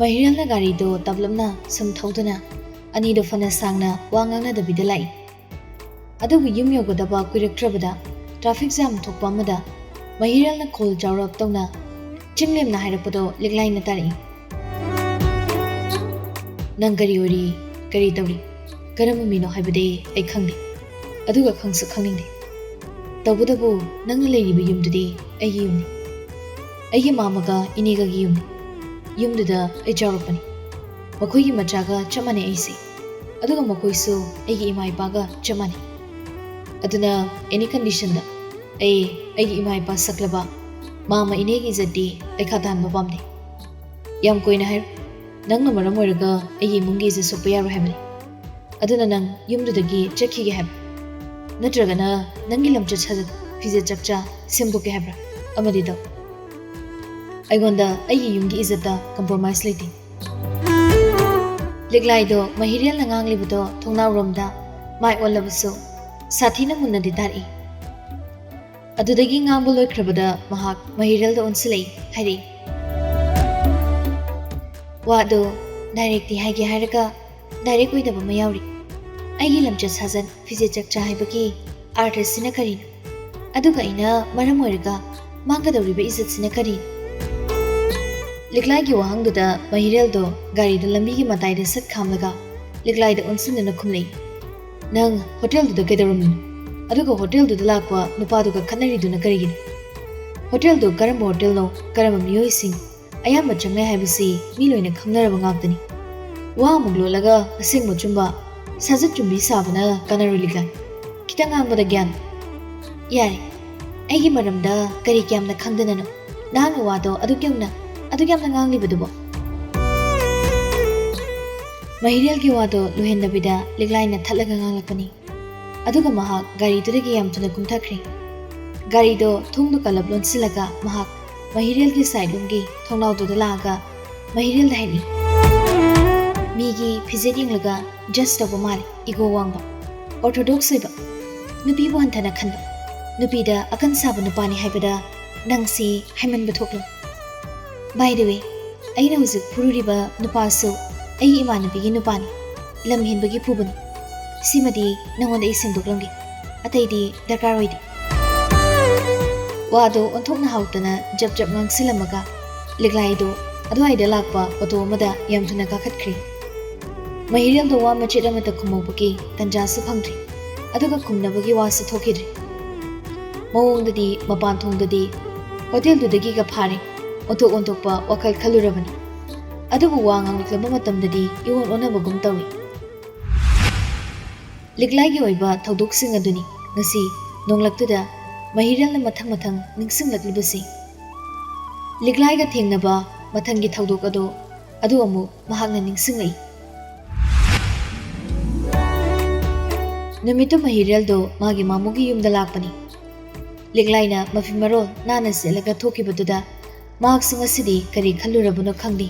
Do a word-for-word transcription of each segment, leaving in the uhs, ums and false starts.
ꯃꯍꯤꯔꯦꯜꯅ ꯒꯥꯔꯤꯗꯣ ꯇꯞꯂꯞꯅ ꯁꯨꯝ ꯊꯧꯗꯨꯅ ꯑꯅꯤꯗꯣ ꯐꯅ ꯁꯥꯡꯅ ꯋꯥ ꯉꯥꯡꯅꯗꯕꯤꯗ ꯂꯥꯛꯏ꯫ ꯑꯗꯨꯕꯨ ꯌꯨꯝ ꯌꯧꯒꯗꯕ ꯀꯨꯏꯔꯛꯇ꯭ꯔꯕꯗ traffic jam ꯊꯣꯛꯄ ꯑꯃꯗ ꯃꯍꯤꯔꯦꯜꯅ ꯈꯣꯜ ꯆꯥꯎꯔꯞ ꯇꯧꯅ ꯆꯤꯡ ꯂꯦꯝꯅ ꯍꯥꯏꯔꯛꯄꯗꯣ ꯂꯤꯛꯂꯥꯏꯅ ꯇꯥꯔꯛꯏ꯫ "ꯅꯪ ꯀꯔꯤ ꯑꯣꯏꯔꯤ? ꯀꯔꯤ ꯇꯧꯔꯤ? ꯀꯔꯝꯕ ꯃꯤꯅꯣ ꯍꯥꯏꯕꯗꯤ ꯑꯩ ꯈꯪꯗꯦ, ꯑꯗꯨꯒ ꯈꯪꯁꯨ ꯈꯪꯅꯤꯡꯗꯦ꯫ ꯇꯧꯕꯇꯕꯨ ꯅꯪꯅ ꯂꯩꯔꯤꯕ ꯌꯨꯝꯗꯨꯗꯤ ꯑꯩꯒꯤ ꯌꯨꯝꯅꯤ꯫ ꯑꯩꯒꯤ ꯃꯥꯃꯒ ꯏꯅꯦꯒꯒꯤ ꯌꯨꯝꯅꯤ꯫ ꯌꯨꯝꯗꯨꯗ ꯑꯩ ꯆꯥꯎꯔꯛꯄꯅꯤ꯫ ꯃꯈꯣꯏꯒꯤ ꯃꯆꯥꯒ ꯆꯞ ꯃꯥꯟꯅꯩ ꯑꯩꯁꯦ꯫ ꯑꯗꯨꯒ ꯃꯈꯣꯏꯁꯨ ꯑꯩꯒꯤ ꯏꯃꯥ ꯏꯄꯥꯒ ꯆꯞ ꯃꯥꯟꯅꯩ꯫ ꯑꯗꯨꯅ any conditionꯗ ꯑꯩ ꯑꯩꯒꯤ ꯏꯃꯥ ꯏꯄꯥ ꯁꯛꯂꯕ ꯃꯥꯃ ꯏꯅꯦꯒꯤ ꯏꯖꯠꯇꯤ ꯑꯩ ꯈꯥ ꯇꯥꯍꯟꯕ ꯄꯥꯝꯗꯦ꯫ ꯌꯥꯝ ꯀꯨꯏꯅ ꯍꯥꯏꯔꯣ꯫ ꯅꯪꯅ ꯃꯔꯝ ꯑꯣꯏꯔꯒ ꯑꯩꯒꯤ ꯏꯃꯨꯡꯒꯤ ꯏꯖꯠ ꯁꯣꯛꯄ ꯌꯥꯔꯣꯏ ꯍꯥꯏꯕꯅꯤ꯫ ꯑꯗꯨꯅ ꯅꯪ ꯌꯨꯝꯗꯨꯗꯒꯤ ꯆꯠꯈꯤꯒꯦ ꯍꯥꯏꯕ꯭ꯔꯥ? ꯅꯠꯇ꯭ꯔꯒꯅ ꯅꯪꯒꯤ ꯂꯝꯆꯠ ꯁꯥꯖꯠ, ꯐꯤꯖꯦꯠ ꯆꯛꯆꯥ ꯁꯦꯝꯗꯣꯛꯀꯦ ꯍꯥꯏꯕ꯭ꯔꯥ? ꯑꯃꯗꯤ ꯇꯧ꯫ ꯑꯩꯉꯣꯟꯗ ꯑꯩꯒꯤ ꯌꯨꯝꯒꯤ ꯏꯖꯠꯇ compromise ꯂꯩꯇꯦ꯫" ꯂꯤꯛꯂꯥꯏꯗꯣ ꯃꯍꯤꯔꯦꯜꯅ ꯉꯥꯡꯂꯤꯕꯗꯣ ꯊꯣꯡꯅꯥꯎꯔꯣꯝꯗ ꯃꯥꯏ ꯑꯣꯜꯂꯕꯁꯨ ꯁꯥꯊꯤꯅ ꯃꯨꯟꯅꯗꯤ ꯇꯥꯔꯛꯏ꯫ ꯑꯗꯨꯗꯒꯤ ꯉꯥꯡꯕ ꯂꯣꯏꯈ꯭ꯔꯕꯗ ꯃꯍꯥꯛ ꯃꯍꯤꯔꯦꯜꯗ ꯑꯣꯟꯁꯤꯜꯂꯛꯏ, ꯍꯥꯏꯔꯛꯏ꯫ "ꯋꯥꯗꯣ directꯇꯤ ꯍꯥꯏꯒꯦ ꯍꯥꯏꯔꯒ direct ꯑꯣꯏꯗꯕ ꯑꯃ ꯌꯥꯎꯔꯤ꯫ ꯑꯩꯒꯤ ꯂꯝꯆꯠ ꯁꯥꯖꯠ, ꯐꯤꯖꯦꯠ ꯆꯛꯆꯥ ꯍꯥꯏꯕꯒꯤ ꯑꯥꯔꯊꯁꯤꯅ ꯀꯔꯤꯅꯣ? ꯑꯗꯨꯒ ꯑꯩꯅ ꯃꯔꯝ ꯑꯣꯏꯔꯒ ꯃꯥꯡꯒꯗꯧꯔꯤꯕ ꯏꯖꯠꯁꯤꯅ ꯀꯔꯤꯅꯣ?" ꯂꯤꯛꯂꯥꯏꯒꯤ ꯋꯥꯍꯪꯗꯨꯗ ꯃꯍꯤꯔꯦꯜꯗꯣ ꯒꯥꯔꯤꯗꯣ ꯂꯝꯕꯤꯒꯤ ꯃꯇꯥꯏꯗ ꯁꯠ ꯈꯥꯝꯂꯒ ꯂꯤꯛꯂꯥꯏꯗ ꯑꯣꯟꯁꯤꯟꯗꯨꯅ ꯈꯨꯝꯂꯛꯏ꯫ "ꯅꯪ ꯍꯣꯇꯦꯜꯗꯨꯗ ꯀꯩꯗꯧꯔꯝꯃꯤꯅꯣ? ꯑꯗꯨꯒ ꯍꯣꯇꯦꯜꯗꯨꯗ ꯂꯥꯛꯄ ꯅꯨꯄꯥꯗꯨꯒ ꯈꯠꯅꯔꯤꯗꯨꯅ ꯀꯔꯤꯒꯤꯅꯣ? ꯍꯣꯇꯦꯜꯗꯨ ꯀꯔꯝꯕ ꯍꯣꯇꯦꯜꯅꯣ? ꯀꯔꯝꯕ ꯃꯤꯑꯣꯏꯁꯤꯡ ꯑꯌꯥꯝꯕ ꯆꯪꯅꯩ ꯍꯥꯏꯕꯁꯤ ꯃꯤ ꯂꯣꯏꯅ ꯈꯪꯅꯔꯕ ꯉꯥꯛꯇꯅꯤ꯫ ꯋꯥ ꯑꯃꯨꯛ ꯂꯣꯠꯂꯒ ꯑꯁꯦꯡꯕ ꯑꯆꯨꯝꯕ ꯁꯥꯖꯠ ꯆꯨꯝꯕꯤ ꯁꯥꯕꯅ ꯀꯥꯟꯅꯔꯣꯏ ꯂꯤꯛꯂꯥꯏ꯫ ꯈꯤꯇꯪ ꯉꯥꯡꯕꯗ ꯒ꯭ꯌꯥꯟ꯫ ꯌꯥꯔꯦ, ꯑꯩꯒꯤ ꯃꯔꯝꯗ ꯀꯔꯤ ꯀꯌꯥꯝꯅ ꯈꯪꯗꯅꯅꯣ ꯅꯍꯥꯛꯅ ꯋꯥꯗꯣ ꯑꯗꯨꯛ ꯌꯧꯅ, ꯑꯗꯨꯛ ꯌꯥꯝꯅ ꯉꯥꯡꯂꯤꯕꯗꯨꯕꯣ?" ꯃꯍꯤꯔꯦꯜꯒꯤ ꯋꯥꯗꯣ ꯂꯣꯏꯍꯟꯗꯕꯤꯗ ꯂꯤꯛꯂꯥꯏꯅ ꯊꯠꯂꯒ ꯉꯥꯡꯂꯛꯄꯅꯤ꯫ ꯑꯗꯨꯒ ꯃꯍꯥꯛ ꯒꯥꯔꯤꯗꯨꯗꯒꯤ ꯌꯥꯝ ꯊꯨꯅ ꯀꯨꯝꯊꯈ꯭ꯔꯦ꯫ ꯒꯥꯔꯤꯗꯣ ꯊꯣꯡꯗꯣ ꯀꯜꯂꯞ ꯂꯣꯟꯁꯤꯜꯂꯒ ꯃꯍꯥꯛ ꯃꯍꯤꯔꯦꯜꯒꯤ side ꯔꯣꯝꯒꯤ ꯊꯣꯡꯅꯥꯎꯗꯨꯗ ꯂꯥꯛꯑꯒ ꯃꯍꯤꯔꯦꯜꯗ ꯍꯥꯏꯔꯛꯏ, "ꯃꯤꯒꯤ ꯐꯤꯖꯦꯠ ꯌꯦꯡꯂꯒ judge ꯇꯧꯕ ꯃꯥꯜꯂꯤ, ego ꯋꯥꯡꯕ, orthodox ꯑꯣꯏꯕ, ꯅꯨꯄꯤꯕꯨ ꯍꯟꯊꯅ ꯈꯟꯕ, ꯅꯨꯄꯤꯗ ꯑꯀꯟ ꯁꯥꯕ ꯅꯨꯄꯥꯅꯤ ꯍꯥꯏꯕꯗ ꯅꯪꯁꯤ ꯍꯥꯏꯃꯟꯕ ꯊꯣꯛꯂꯣꯏ꯫ By the way, ꯑꯩꯅ ꯍꯧꯖꯤꯛ ꯐꯨꯔꯨꯔꯤꯕ ꯅꯨꯄꯥꯁꯨ ꯑꯩꯒꯤ ꯏꯃꯥꯟꯅꯕꯤꯒꯤ ꯅꯨꯄꯥꯅꯤ꯫ ꯂꯝ ꯍꯦꯟꯕꯒꯤ ꯐꯨꯕꯅꯤ꯫ ꯁꯤꯃꯗꯤ ꯅꯉꯣꯟꯗ ꯑꯩ ꯁꯦꯡꯗꯣꯛꯂꯝꯒꯦ꯫ ꯑꯇꯩꯗꯤ ꯗꯔꯀꯥꯔ ꯑꯣꯏꯗꯦ꯫ ꯋꯥꯗꯣ ꯑꯣꯟꯊꯣꯛꯅ ꯍꯥꯎꯇꯅ ꯖꯞ ꯖꯞ ꯉꯥꯡꯁꯤꯜꯂꯝꯃꯒ ꯂꯤꯛꯂꯥꯏꯗꯣ ꯑꯗꯨꯋꯥꯏꯗ ꯂꯥꯛꯄ ꯑꯣꯇꯣ ꯑꯃꯗ ꯌꯥꯝ ꯊꯨꯅ ꯀꯥꯈꯠꯈ꯭ꯔꯦ꯫ ꯃꯍꯤꯔꯦꯜꯗꯣ ꯋꯥ ꯃꯆꯦꯠ ꯑꯃꯠꯇ ꯈꯨꯝꯍꯧꯕꯒꯤ ꯇꯟꯖꯥꯁꯨ ꯐꯪꯗ꯭ꯔꯦ꯫ ꯑꯗꯨꯒ ꯈꯨꯝꯅꯕꯒꯤ ꯋꯥꯁꯨ ꯊꯣꯛꯈꯤꯗ꯭ꯔꯦ꯫ ꯃꯑꯣꯡꯗꯗꯤ ꯃꯄꯥꯟ ꯊꯣꯡꯗꯗꯤ ꯍꯣꯇꯦꯜꯗꯨꯗꯒꯤꯒ ꯐꯥꯔꯦ꯫ ꯑꯣꯟꯊꯣꯛ ꯑꯣꯟꯊꯣꯛꯄ ꯋꯥꯈꯜ ꯈꯜꯂꯨꯔꯕꯅꯤ꯫ ꯑꯗꯨꯕꯨ ꯋꯥ ꯉꯥꯡꯂꯛꯂꯕ ꯃꯇꯝꯗꯗꯤ ꯏꯑꯣꯟ ꯑꯣꯟꯅꯕꯒꯨꯝ ꯇꯧꯏ꯫ ꯂꯤꯛꯂꯥꯏꯒꯤ ꯑꯣꯏꯕ ꯊꯧꯗꯣꯛꯁꯤꯡ ꯑꯗꯨꯅꯤ ꯉꯁꯤ ꯅꯣꯡꯂꯛꯇꯨꯗ ꯃꯍꯤꯔꯦꯜꯅ ꯃꯊꯪ ꯃꯊꯪ ꯅꯤꯡꯁꯤꯡꯂꯛꯂꯤꯕꯁꯤ꯫ ꯂꯤꯛꯂꯥꯏꯒ ꯊꯦꯡꯅꯕ ꯃꯊꯪꯒꯤ ꯊꯧꯗꯣꯛ ꯑꯗꯨ, ꯑꯗꯨ ꯑꯃꯨꯛ ꯃꯍꯥꯛꯅ ꯅꯤꯡꯁꯤꯡꯂꯛꯏ꯫ ꯅꯨꯃꯤꯠꯇꯨ ꯃꯍꯤꯔꯦꯜꯗꯣ ꯃꯥꯒꯤ ꯃꯥꯃꯨꯒꯤ ꯌꯨꯝꯗ ꯂꯥꯛꯄꯅꯤ꯫ ꯂꯤꯛꯂꯥꯏꯅ ꯃꯐꯤ ꯃꯔꯣꯜ ꯅꯥꯟꯅ ꯁꯦꯠꯂꯒ ꯊꯣꯛꯈꯤꯕꯗꯨꯗ ꯃꯍꯥꯛꯁꯨ ꯉꯁꯤꯗꯤ ꯀꯔꯤ ꯈꯜꯂꯨꯔꯕꯅꯣ ꯈꯪꯗꯦ꯫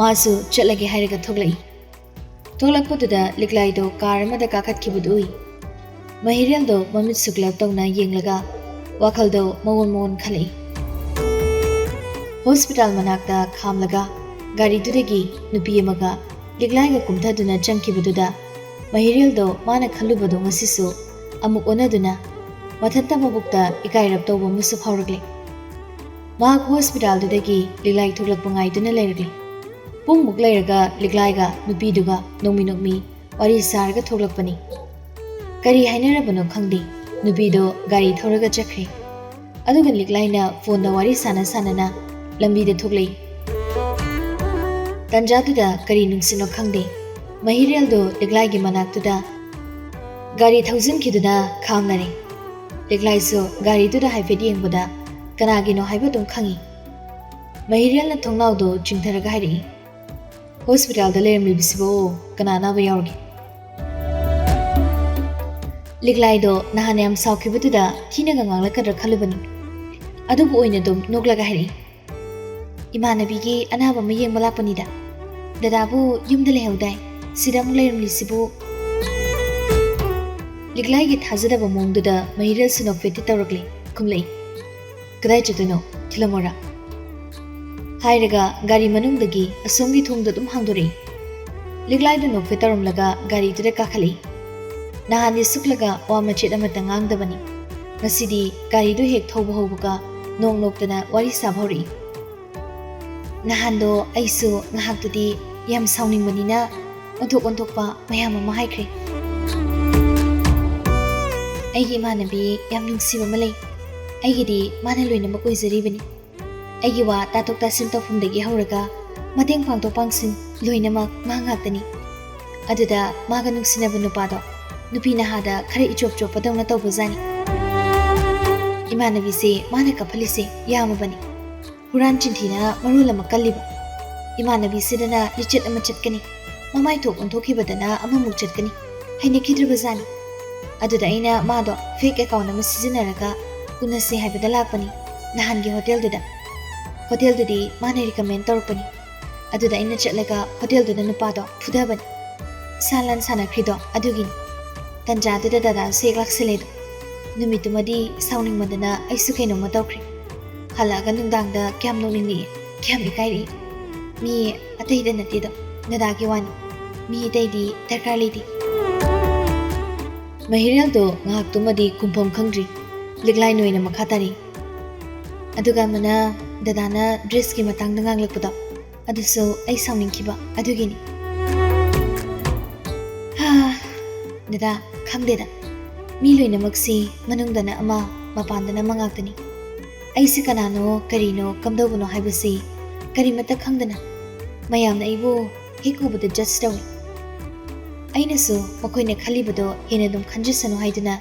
ꯃꯥꯁꯨ ꯆꯠꯂꯒꯦ ꯍꯥꯏꯔꯒ ꯊꯣꯛꯂꯛꯏ꯫ ꯊꯣꯛꯂꯛꯄꯗꯨꯗ ꯂꯤꯛꯂꯥꯏꯗꯣ ꯀꯥꯔ ꯑꯃꯗ ꯀꯥꯈꯠꯈꯤꯕꯗꯨ ꯎꯏ꯫ ꯃꯍꯤꯔꯦꯜꯗꯣ ꯃꯃꯤꯠ ꯁꯨꯛꯂꯞ ꯇꯧꯅ ꯌꯦꯡꯂꯒ ꯋꯥꯈꯜꯗꯣ ꯃꯑꯣꯟ ꯃꯑꯣꯟ ꯈꯜꯂꯛꯏ꯫ ꯍꯣꯁꯄꯤꯇꯥꯜ ꯃꯅꯥꯛꯇ ꯈꯥꯝꯂꯒ ꯒꯥꯔꯤꯗꯨꯗꯒꯤ ꯅꯨꯄꯤ ꯑꯃꯒ ꯂꯤꯛꯂꯥꯏꯒ ꯀꯨꯝꯊꯗꯨꯅ ꯆꯪꯈꯤꯕꯗꯨꯗ ꯃꯍꯤꯔꯦꯜꯗꯣ ꯃꯥꯅ ꯈꯜꯂꯨꯕꯗꯣ ꯉꯁꯤꯁꯨ ꯑꯃꯨꯛ ꯑꯣꯟꯅꯗꯨꯅ ꯃꯊꯟꯇ ꯃꯕꯨꯛꯇ ꯏꯀꯥꯏꯔꯞ ꯇꯧꯕ ꯑꯃꯁꯨ ꯐꯥꯎꯔꯛꯂꯦ꯫ ꯃꯍꯥꯛ ꯍꯣꯁꯄꯤꯇꯥꯜꯗꯨꯗꯒꯤ ꯂꯤꯛꯂꯥꯏ ꯊꯣꯛꯂꯛꯄ ꯉꯥꯏꯗꯨꯅ ꯂꯩꯔꯛꯂꯦ꯫ ꯄꯨꯡꯃꯨꯛ ꯂꯩꯔꯒ ꯂꯤꯛꯂꯥꯏꯒ ꯅꯨꯄꯤꯗꯨꯒ ꯅꯣꯡꯃꯤ ꯅꯣꯡꯃꯤ ꯋꯥꯔꯤ ꯁꯥꯔꯒ ꯊꯣꯛꯂꯛꯄꯅꯤ꯫ ꯀꯔꯤ ꯍꯥꯏꯅꯔꯕꯅꯣ ꯈꯪꯗꯦ, ꯅꯨꯄꯤꯗꯣ ꯒꯥꯔꯤ ꯊꯧꯔꯒ ꯆꯠꯈ꯭ꯔꯦ꯫ ꯑꯗꯨꯒ ꯂꯤꯛꯂꯥꯏꯅ ꯐꯣꯟꯗ ꯋꯥꯔꯤ ꯁꯥꯟꯅ ꯁꯥꯟꯅꯅ ꯂꯝꯕꯤꯗ ꯊꯣꯛꯂꯛꯏ꯫ ꯇꯟꯖꯥꯗꯨꯗ ꯀꯔꯤ ꯅꯨꯡꯁꯤꯠꯅꯣ ꯈꯪꯗꯦ, ꯃꯍꯤꯔꯦꯜꯗꯣ ꯂꯤꯛꯂꯥꯏꯒꯤ ꯃꯅꯥꯛꯇꯨꯗ ꯒꯥꯔꯤ ꯊꯧꯖꯤꯟꯈꯤꯗꯨꯅ ꯈꯥꯝꯅꯔꯦ꯫ ꯂꯤꯛꯂꯥꯏꯁꯨ ꯒꯥꯔꯤꯗꯨꯗ ꯍꯥꯏꯐꯦꯠ ꯌꯦꯡꯕꯗ ꯀꯅꯥꯒꯤꯅꯣ ꯍꯥꯏꯕ ꯑꯗꯨꯝ ꯈꯪꯏ꯫ ꯃꯍꯤꯔꯦꯜꯅ ꯊꯣꯡꯅꯥꯎꯗꯣ ꯆꯤꯡꯊꯔꯒ ꯍꯥꯏꯔꯛꯏ, "ꯍꯣꯁꯄꯤꯇꯥꯜꯗ ꯂꯩꯔꯝꯂꯤꯕꯁꯤꯕꯨ ꯀꯅꯥ ꯑꯅꯥꯕ ꯌꯥꯎꯔꯒꯦ?" ꯂꯤꯛꯂꯥꯏꯗꯣ ꯅꯍꯥꯟ ꯌꯥꯝ ꯁꯥꯎꯈꯤꯕꯗꯨꯗ ꯊꯤꯅꯒ ꯉꯥꯡꯂꯛꯀꯗ꯭ꯔꯥ ꯈꯜꯂꯨꯕꯅꯤ꯫ ꯑꯗꯨꯕꯨ ꯑꯣꯏꯅ ꯑꯗꯨꯝ ꯅꯣꯛꯂꯒ ꯍꯥꯏꯔꯛꯏ, "ꯏꯃꯥꯟꯅꯕꯤꯒꯤ ꯑꯅꯥꯕ ꯑꯃ ꯌꯦꯡꯕ ꯂꯥꯛꯄꯅꯤꯗ꯫ ꯗꯗꯥꯕꯨ ꯌꯨꯝꯗ ꯂꯩꯍꯧꯗꯥꯏ? ꯁꯤꯗ ꯑꯃꯨꯛ ꯂꯩꯔꯝꯂꯤꯁꯤꯕꯨ?" ꯂꯤꯛꯂꯥꯏꯒꯤ ꯊꯥꯖꯗꯕ ꯃꯑꯣꯡꯗꯨꯗ ꯃꯍꯤꯔꯦꯜꯁꯨ ꯅꯣꯛꯐꯦꯠꯇꯤ ꯇꯧꯔꯛꯂꯦ, ꯈꯨꯝꯂꯛꯏ, "ꯀꯗꯥꯏ ꯆꯠꯇꯣꯏꯅꯣ? ꯊꯤꯜꯂꯝꯃꯣꯔꯥ?" ꯍꯥꯏꯔꯒ ꯒꯥꯔꯤ ꯃꯅꯨꯡꯗꯒꯤ ꯑꯁꯣꯝꯒꯤ ꯊꯣꯡꯗꯣ ꯑꯗꯨꯝ ꯍꯥꯡꯗꯣꯔꯛꯏ꯫ ꯂꯤꯛꯂꯥꯏꯗꯨ ꯅꯣꯛꯐꯦꯠ ꯇꯧꯔꯝꯂꯒ ꯒꯥꯔꯤꯗꯨꯗ ꯀꯥꯈꯠꯂꯛꯏ꯫ ꯅꯍꯥꯟꯗꯤ ꯁꯨꯛꯂꯒ ꯋꯥ ꯃꯆꯦꯠ ꯑꯃꯠꯇ ꯉꯥꯡꯗꯕꯅꯤ꯫ ꯉꯁꯤꯗꯤ ꯒꯥꯔꯤꯗꯨ ꯍꯦꯛ ꯊꯧꯕ ꯍꯧꯕꯒ ꯅꯣꯛ ꯅꯣꯛꯇꯅ ꯋꯥꯔꯤ ꯁꯥꯕ ꯍꯧꯔꯛꯏ꯫ ꯅꯍꯥꯟꯗꯣ ꯑꯩꯁꯨ ꯉꯥꯏꯍꯥꯛꯇꯨꯗꯤ ꯌꯥꯝ ꯁꯥꯎꯅꯤꯡꯕꯅꯤꯅ ꯑꯣꯟꯊꯣꯛ ꯑꯣꯟꯊꯣꯛꯄ ꯃꯌꯥꯝ ꯑꯃ ꯍꯥꯏꯈ꯭ꯔꯦ꯫ ꯑꯩꯒꯤ ꯏꯃꯥꯟꯅꯕꯤ ꯌꯥꯝ ꯅꯨꯡꯁꯤꯕ ꯑꯃ ꯂꯩ꯫ ꯑꯩꯒꯤꯗꯤ ꯃꯥꯅ ꯂꯣꯏꯅꯃꯛ ꯑꯣꯏꯖꯔꯤꯕꯅꯤ꯫ ꯑꯩꯒꯤ ꯋꯥ ꯇꯥꯊꯣꯛ ꯇꯥꯁꯤꯟ ꯇꯧꯐꯝꯗꯒꯤ ꯍꯧꯔꯒ ꯃꯇꯦꯡ ꯄꯥꯡꯊꯣꯛ ꯄꯥꯡꯁꯤꯟ ꯂꯣꯏꯅꯃꯛ ꯃꯥ ꯉꯥꯛꯇꯅꯤ꯫ ꯑꯗꯨꯗ ꯃꯥꯒ ꯅꯨꯡꯁꯤꯅꯕ ꯅꯨꯄꯥꯗꯣ ꯅꯨꯄꯤ ꯅꯍꯥꯗ ꯈꯔ ꯏꯆꯣꯞ ꯆꯣꯞꯄꯗꯧꯅ ꯇꯧꯕꯖꯥꯠꯅꯤ꯫ ꯏꯃꯥꯟꯅꯕꯤꯁꯦ ꯃꯥꯅ ꯀꯞꯍꯜꯂꯤꯁꯦ ꯌꯥꯝꯃꯕꯅꯤ꯫ ꯍꯨꯔꯥꯟ ꯆꯤꯟꯊꯤꯅ ꯃꯔꯣꯜ ꯑꯃ ꯀꯜꯂꯤꯕ꯫ ꯏꯃꯥꯟꯅꯕꯤꯁꯤꯗꯅ ꯂꯤꯆꯠ ꯑꯃ ꯆꯠꯀꯅꯤ, ꯃꯃꯥꯏ ꯊꯣꯛ ꯑꯣꯟꯊꯣꯛꯈꯤꯕꯗꯅ ꯑꯃꯃꯨꯛ ꯆꯠꯀꯅꯤ꯫ ꯍꯩꯅꯈꯤꯗ꯭ꯔꯕꯖꯥꯠꯅꯤ꯫ ꯑꯗꯨꯗ ꯑꯩꯅ ꯃꯥꯗꯣ fake account ꯑꯃ ꯁꯤꯖꯤꯟꯅꯔꯒ ꯎꯅꯁꯦ ꯍꯥꯏꯕꯗ ꯂꯥꯛꯄꯅꯤ, ꯅꯍꯥꯟꯒꯤ ꯍꯣꯇꯦꯜꯗꯨꯗ꯫ ꯍꯣꯇꯦꯜꯗꯨꯗꯤ ꯃꯥꯅ recommend ꯇꯧꯔꯛꯄꯅꯤ꯫ ꯑꯗꯨꯗ ꯑꯩꯅ ꯆꯠꯂꯒ ꯍꯣꯇꯦꯜꯗꯨꯗ ꯅꯨꯄꯥꯗꯣ ꯐꯨꯊꯕꯅꯤ꯫ ꯁꯥ ꯂꯥꯟ ꯁꯥꯟꯅꯈ꯭ꯔꯤꯗꯣ ꯑꯗꯨꯒꯤꯅꯤ꯫ ꯇꯟꯖꯥꯗꯨꯗ ꯗꯗꯥꯁꯨ ꯍꯦꯛ ꯂꯥꯛꯁꯜꯂꯦꯗꯣ꯫ ꯅꯨꯃꯤꯠꯇꯨꯃꯗꯤ ꯁꯥꯎꯅꯤꯡꯃꯟꯗꯅ ꯑꯩꯁꯨ ꯀꯩꯅꯣꯝꯃ ꯇꯧꯈ꯭ꯔꯦ꯫ ꯍꯜꯂꯛꯑꯒ ꯅꯨꯡꯗꯥꯡꯗ ꯀꯌꯥꯝ ꯅꯣꯛꯅꯤꯡꯂꯛꯏ, ꯀꯌꯥꯝ ꯏꯀꯥꯏꯔꯛꯏ꯫ ꯃꯤ ꯑꯇꯩꯗ ꯅꯠꯇꯦꯗꯣ, ꯗꯗꯥꯒꯤ ꯋꯥꯅꯤ꯫ ꯃꯤ ꯑꯇꯩꯗꯤ ꯗꯔꯀꯥꯔ ꯂꯩꯇꯦ꯫ ꯃꯍꯤꯔꯦꯜꯗꯣ ꯉꯥꯏꯍꯥꯛꯇꯨꯃꯗꯤ ꯈꯨꯝꯐꯝ ꯈꯪꯗ꯭ꯔꯤ꯫ ꯂꯤꯛꯂꯥꯏ ꯅꯣꯏꯅ ꯃꯈꯥ ꯇꯥꯔꯤ꯫ ꯑꯗꯨꯒ ꯑꯃꯅ ꯗꯗꯥꯅ dressꯀꯤ ꯃꯇꯥꯡꯗ ꯉꯥꯡꯂꯛꯄꯗꯣ, ꯑꯗꯨꯁꯨ ꯑꯩ ꯁꯥꯎꯅꯤꯡꯈꯤꯕ ꯑꯗꯨꯒꯤꯅꯤ꯫ ꯍꯥ, ꯗꯗꯥ, ꯈꯪꯗꯦꯗ꯫ ꯃꯤ ꯂꯣꯏꯅꯃꯛꯁꯤ ꯃꯅꯨꯡꯗꯅ ꯑꯃ, ꯃꯄꯥꯟꯗꯅ ꯑꯃ ꯉꯥꯛꯇꯅꯤ꯫ ꯑꯩꯁꯤ ꯀꯅꯥꯅꯣ, ꯀꯔꯤꯅꯣ, ꯀꯝꯗꯧꯕꯅꯣ ꯍꯥꯏꯕꯁꯤ ꯀꯔꯤꯃꯠꯇ ꯈꯪꯗꯅ ꯃꯌꯥꯝꯅ ꯑꯩꯕꯨ ꯍꯦꯛ ꯎꯕꯗ judge ꯇꯧꯏ꯫ ꯑꯩꯅꯁꯨ ꯃꯈꯣꯏꯅ ꯈꯜꯂꯤꯕꯗꯣ ꯍꯦꯟꯅ ꯑꯗꯨꯝ ꯈꯟꯖꯁꯅꯨ ꯍꯥꯏꯗꯨꯅ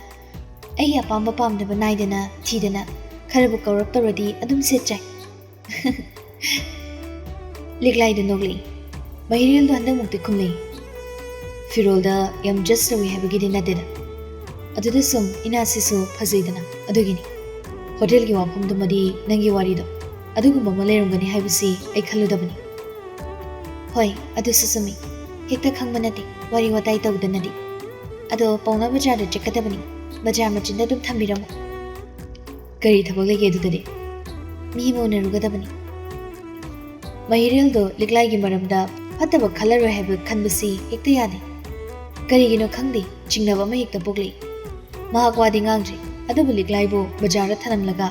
ꯑꯩꯒꯤ ꯑꯄꯥꯝꯕ ꯄꯥꯝꯗꯕ ꯅꯥꯏꯗꯅ ꯊꯤꯗꯅ ꯈꯔꯕꯨ ꯀꯧꯔꯛꯇꯧꯔꯗꯤ ꯑꯗꯨꯝ ꯁꯦꯠꯆꯥꯏ꯫ ꯂꯤꯛꯂꯥꯏꯗ ꯅꯣꯛꯂꯛꯏ꯫ ꯃꯍꯤꯔꯦꯜꯗꯣ ꯍꯟꯗꯛꯃꯨꯛꯇꯤ ꯈꯨꯝꯂꯛꯏ꯫ ꯐꯤꯔꯣꯜꯗ ꯌꯥꯝ judge ꯇꯧꯏ ꯍꯥꯏꯕꯒꯤꯗꯤ ꯅꯠꯇꯦꯗ꯫ ꯑꯗꯨꯗ ꯁꯨꯝ ꯏꯅꯥꯁꯤꯁꯨ ꯐꯖꯩꯗꯅ, ꯑꯗꯨꯒꯤꯅꯤ꯫ ꯍꯣꯇꯦꯜꯒꯤ ꯋꯥꯐꯝꯗꯨꯃꯗꯤ ꯅꯪꯒꯤ ꯋꯥꯔꯤꯗꯣ ꯑꯗꯨꯒꯨꯝꯕ ꯑꯃ ꯂꯩꯔꯝꯒꯅꯤ ꯍꯥꯏꯕꯁꯤ ꯑꯩ ꯈꯜꯂꯨꯗꯕꯅꯤ꯫ ꯍꯣꯏ, ꯑꯗꯨꯁꯨ ꯆꯨꯝꯃꯤ꯫ ꯍꯦꯛꯇ ꯈꯪꯕ ꯅꯠꯇꯦ, ꯋꯥꯔꯤ ꯋꯥꯇꯥꯏ ꯇꯧꯗꯅꯗꯤ꯫ ꯑꯗꯣ ꯄꯥꯎꯅꯥ ꯕꯖꯥꯔꯗ ꯆꯠꯀꯗꯕꯅꯤ, ꯕꯖꯥꯔ ꯃꯆꯤꯟꯗ ꯑꯗꯨꯝ ꯊꯝꯕꯤꯔꯝꯃꯣ꯫ ꯀꯔꯤ ꯊꯕꯛ ꯂꯩꯒꯦ ꯑꯗꯨꯗꯗꯤ? ꯃꯤ ꯑꯃ ꯎꯅꯔꯨꯒꯗꯕꯅꯤ꯫ ꯃꯍꯤꯔꯦꯜꯗꯣ ꯂꯤꯛꯂꯥꯏꯒꯤ ꯃꯔꯝꯗ ꯐꯠꯇꯕ ꯈꯜꯂꯔꯣꯏ ꯍꯥꯏꯕ ꯈꯟꯕꯁꯤ ꯍꯦꯛꯇ ꯌꯥꯗꯦ꯫ ꯀꯔꯤꯒꯤꯅꯣ ꯈꯪꯗꯦ, ꯆꯤꯡꯅꯕ ꯑꯃ ꯍꯦꯛꯇ ꯄꯣꯛꯂꯛꯏ꯫ ꯃꯍꯥꯛ ꯋꯥꯗꯤ ꯉꯥꯡꯗ꯭ꯔꯤ, ꯑꯗꯨꯕꯨ ꯂꯤꯛꯂꯥꯏꯕꯨ ꯕꯖꯥꯔꯗ ꯊꯅꯝꯂꯒ